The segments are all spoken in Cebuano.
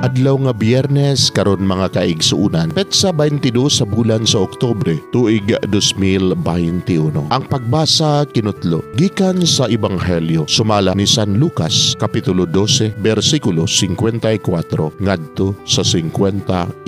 Adlaw nga Biyernes karon, mga kaigsuunan, petsa 22 sa bulan sa Oktubre, tuig 2021. Ang pagbasa kinutlo gikan sa Ebanghelyo sumala ni San Lucas, kapitulo 12, bersikulo 54 ngadto sa 59.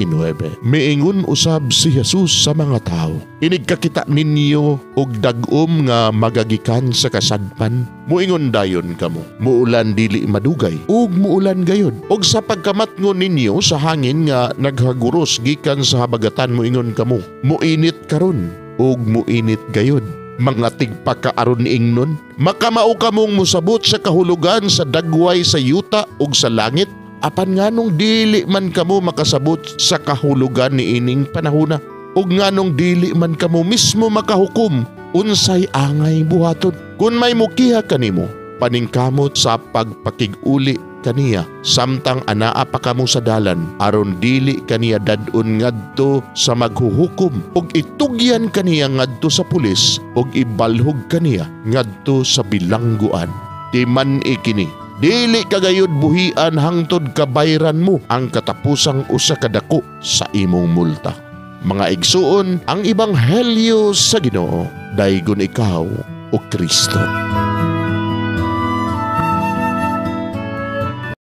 Miingon usab si Jesus sa mga tawo, "Inig kakita ninyo og dag-om nga magagikan sa kasadpan, muingon dayon kamo, 'Muulan dili madugay,' ug muulan gayud. Og sa pagkamatngon ninyo sa hangin nga naghaguros gikan sa habagatan, muingon kamo, 'Muinit karon,' ug muinit gayud. Mga tigpakaaron ingnon, makamao kamong mosabot sa kahulugan sa dagway sa yuta ug sa langit, apan nganong dili man kamo makasabot sa kahulugan niining panahona? Ug nganong dili man kamo mismo makahukom unsay angay buhaton? Kung may mukiha kanimo, paningkamot sa pagpakig-uli kaniya samtang anaa pa kamo sa dalan, aron dili kaniya dad-on ngadto sa maghuhukom ug itugyan kaniya ngadto sa pulis ug ibalhog kaniya ngadto sa bilangguan. Timan-i kini, dili kagayod buhian hangtod kabayran mo ang katapusang usa ka dako sa imong multa." Mga igsuon, ang ebanghelyo sa Ginoo. Daygon ikaw, o Kristo.